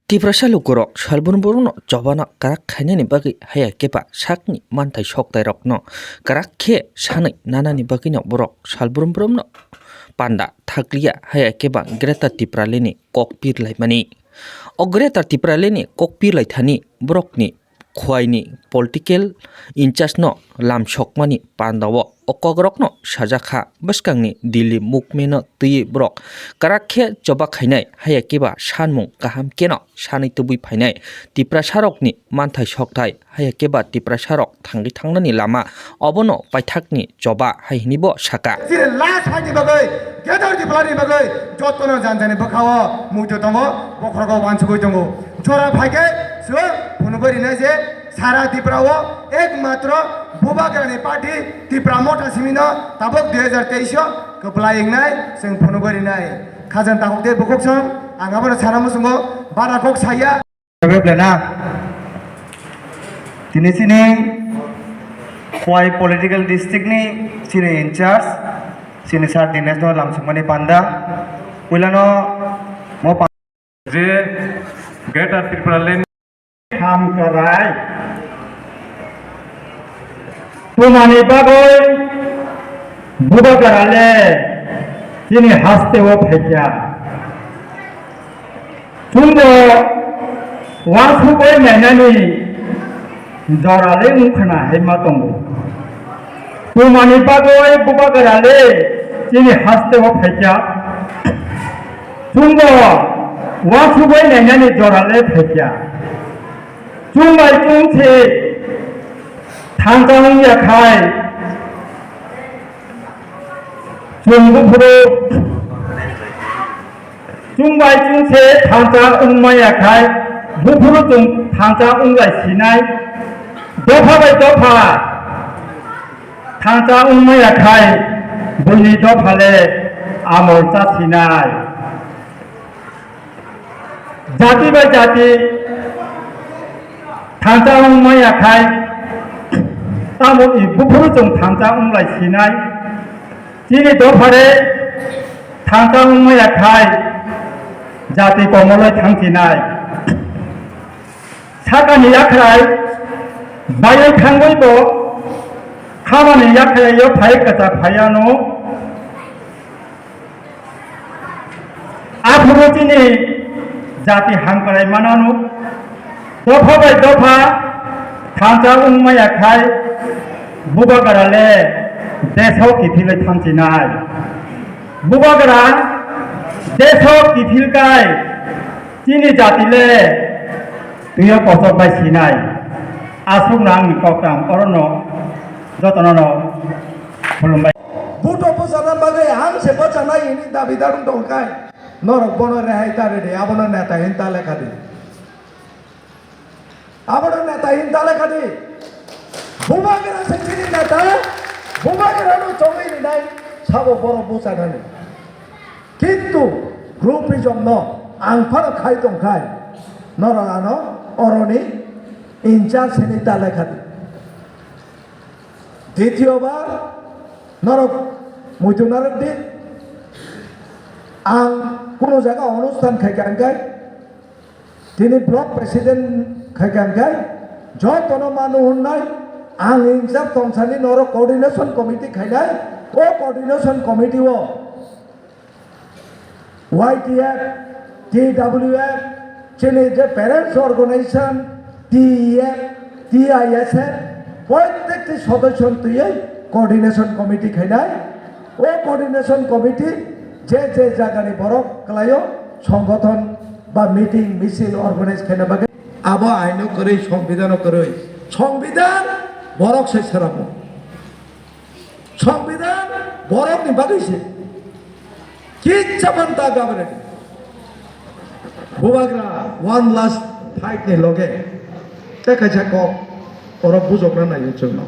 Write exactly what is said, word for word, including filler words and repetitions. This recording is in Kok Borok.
Tiprasa lukurok salbrum brumno chobana kwrak khainani bagwi haya keba sakni manthai soktairokno kwrak khe sanwi nanani bagwino borok salbrum brumno panda thakliya haya keba Greater Tipralandni kok pir laimani. O Greater Tipralandni kok pir laithani borokni Khwaini political in-charge no lamsokmani pandao o kokrokno sajak kha. Bwskangni Delhi movement no twiwi borok kwrak khe choba khainai haya keba sanmung kaham kheno sanwi tubui phainai Tiprasarokni manthai sokthai haya keba Tiprasarok thangwi thangnani lama obono paithakni choba hai hwnwi bo saka. Chini last phaini bagwi, Greater Tipralandni bagwi jotono janjani bwkhao muitu tongo, bokhorogo uansugwi tongo. Jora phaikhe chwng phunugwi rinai je sara Tripura o ekmatro Bubagrani party Tipra Motha simino tabuk dui hajar teis o kwplai wngnai chwng phunugwi rinai. Khajang takhuk tei bukhuk song ang abono sana muchungo bara kok saya. Tini chini Khwai political district ni chini in-charge chini sir Dinesh no lamsokmani panda puilano mo pa- Je Greater Tipraland Hamkrai. Tumani bagwi Bubagra le chini haste o phaikha. Chwngbo uansugwi nainani jora le wngkhwna hai ma tongo. Tumani bagwi Bubagra le chini haste o phaikha. Chwngbo uansugwi nainani jora le phaikha. Chwng bai chwng se thangcha wngya khai, chwng buphuru chwng bai chwng se thangcha wngmaya khai, buphuru chwng thangcha wnglai sinai, dopha bai dopha thangcha wngmaya khai, buini dopha le amol cha sinai. Jati bai jati thangcha wngmaya khai, tamo i buphuru chwng thangcha wnglai sinai. Chini dophare thangcha wngmaya khai, jati komoloi thangchinai. Sakani yakhrai baywi thangwi bo khamani yakhrai yo phai kwchak phaiya no. Aphuru chini jati hamkrai manano, dopha bai dopha thangcha wngmaya khai, Bubagra le deso kithilwi thangchinai. Bubagra deso kithil kai chini jati le twiyo kochok bai sinai. Aswkno angni kok tang orono jotono no khulumbai. Buto bwchana bagwi ang se bwchanai hwnwi dabi darung tong khai, norok bono rehai ta rwdi, abono neta hwn ta lekha di. Abono neta hwn ta lekha di. Bubagra se chini neta, Bubagrano chongwi rinai sabo borok bwchanani. Kintu groupism no ang phano khai tong khai, norok ano oroni in-charge hwnwi ta lekha di. Ditiyo bar norok muitu narwk di. Ang kunu jaga onusthan khaikha hwnkhe, tini block president khaikha hwnkhe, jotono manu hwnnai ang in-charge tongsani norok coordination committee khainai. O coordination committee o Y T F, T W F, chini je parents organization, T E F, T I S F, protekti sodosyo twiwi coordination committee khainai. O coordination committee je je jagani borok kwlaio, songothon ba meeting, misil organize khaina bagwi. Abo aino kwrwi, songbidano kwrwi. Songbidhan borok se swnamo. Songbidhan borokni bagwi se. Kicha phano ta government. Bubagra one last fight ni loge tei kaisa kok oro bujokna naiyo chwngno.